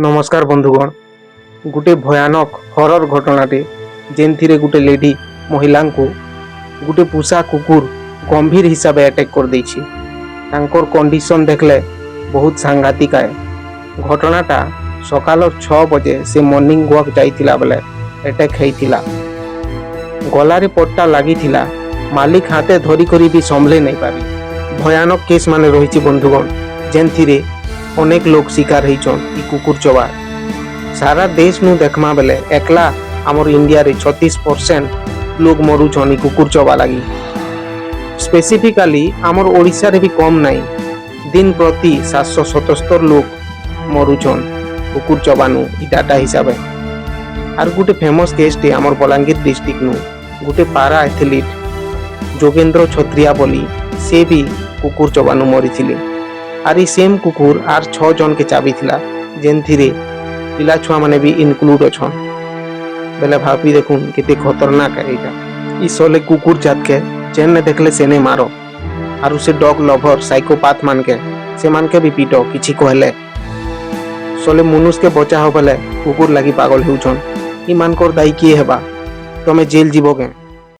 ନମସ୍କାର ବନ୍ଧୁଗଣ। ଗୋଟେ ଭୟାନକ ହରର ଘଟଣାଟେ, ଯେନ୍ଥିରେ ଗୋଟେ ଲେଡି ମହିଳାଙ୍କୁ ଗୋଟେ ପୋଷା କୁକୁର ଗମ୍ଭୀର ହିସାବେ ଆଟାକ୍ କରିଦେଇଛି। ତାଙ୍କର କଣ୍ଡିସନ ଦେଖିଲେ ବହୁତ ସାଂଘାତିକ ଆଏ। ଘଟଣାଟା ସକାଳ 6 ବଜେ ସେ ମର୍ଣ୍ଣିଂ ୱାକ୍ ଯାଇଥିଲା ବେଲେ ଆଟାକ୍ ହେଇଥିଲା। ଗଲାରେ ପଟ୍ଟା ଲାଗିଥିଲା, ମାଲିକ ହାତେ ଧରି କରି ବି ସମ୍ଭଲେ ନାଇଁ ପାରି। ଭୟାନକ କେସ୍ ମାନେ ରହିଛି ବନ୍ଧୁଗଣ, ଯେନ୍ଥିରେ ଅନେକ ଲୋକ ଶିକାର ହେଇଛନ୍ ଇ କୁକୁର ଚବାର। ସାରା ଦେଶ ନୁ ଦେଖମା ବେଲେ ଏକଲା ଆମର ଇଣ୍ଡିଆରେ 36% ଲୋକ ମରୁଛନ୍ ଇ କୁକୁର ଚବା ଲାଗି। ସ୍ପେସିଫିକାଲି ଆମର ଓଡ଼ିଶାରେ ବି କମ୍ ନାଇଁ, ଦିନ ପ୍ରତି 777 ଲୋକ ମରୁଛନ୍ କୁକୁର ଚବାନୁ ଇ ଡାଟା ହିସାବେ। ଆର୍ ଗୋଟେ ଫେମସ୍ କେସ୍ଟେ ଆମର ବଲାଙ୍ଗୀର ଡିଷ୍ଟ୍ରିକ୍ଟ ନୁ, ଗୋଟେ ପାରା ଆଥଲିଟ୍ ଯୋଗେନ୍ଦ୍ର ଛତ୍ରିଆ ବୋଲି, ସେ ବି କୁକୁର ଚବାନୁ ମରିଥିଲେ। ଆର୍ ଇ ସେମ୍ କୁକୁର ଆର୍ ଛଅ ଜଣକେ ଚାବିଥିଲା, ଯେନ୍ଥିରେ ପିଲା ଛୁଆମାନେ ବି ଇନକ୍ଲୁଡ ଅଛନ୍। ବେଲେ ଭାବି ଦେଖୁନ୍ କେତେ ଖତରନାକ ଏଇଟା। ଇ ସଲେ କୁକୁର ଜାତକେ ଯେନେ ଦେଖିଲେ ସେନେ ମାର। ଆରୁ ସେ ଡଗ୍ ଲଭର ସାଇକୋପାଥ ମାନକେ, ସେମାନକେ ବି ପିଟ କିଛି କହିଲେ। ସଲେ ମନୁଷକେ ବଚା ବେଲେ କୁକୁର ଲାଗି ପାଗଲ ହେଉଛନ୍। ଇମାନଙ୍କର ଦାୟୀ କିଏ ହେବା? ତମେ ଜେଲ୍ ଯିବ କେଁ?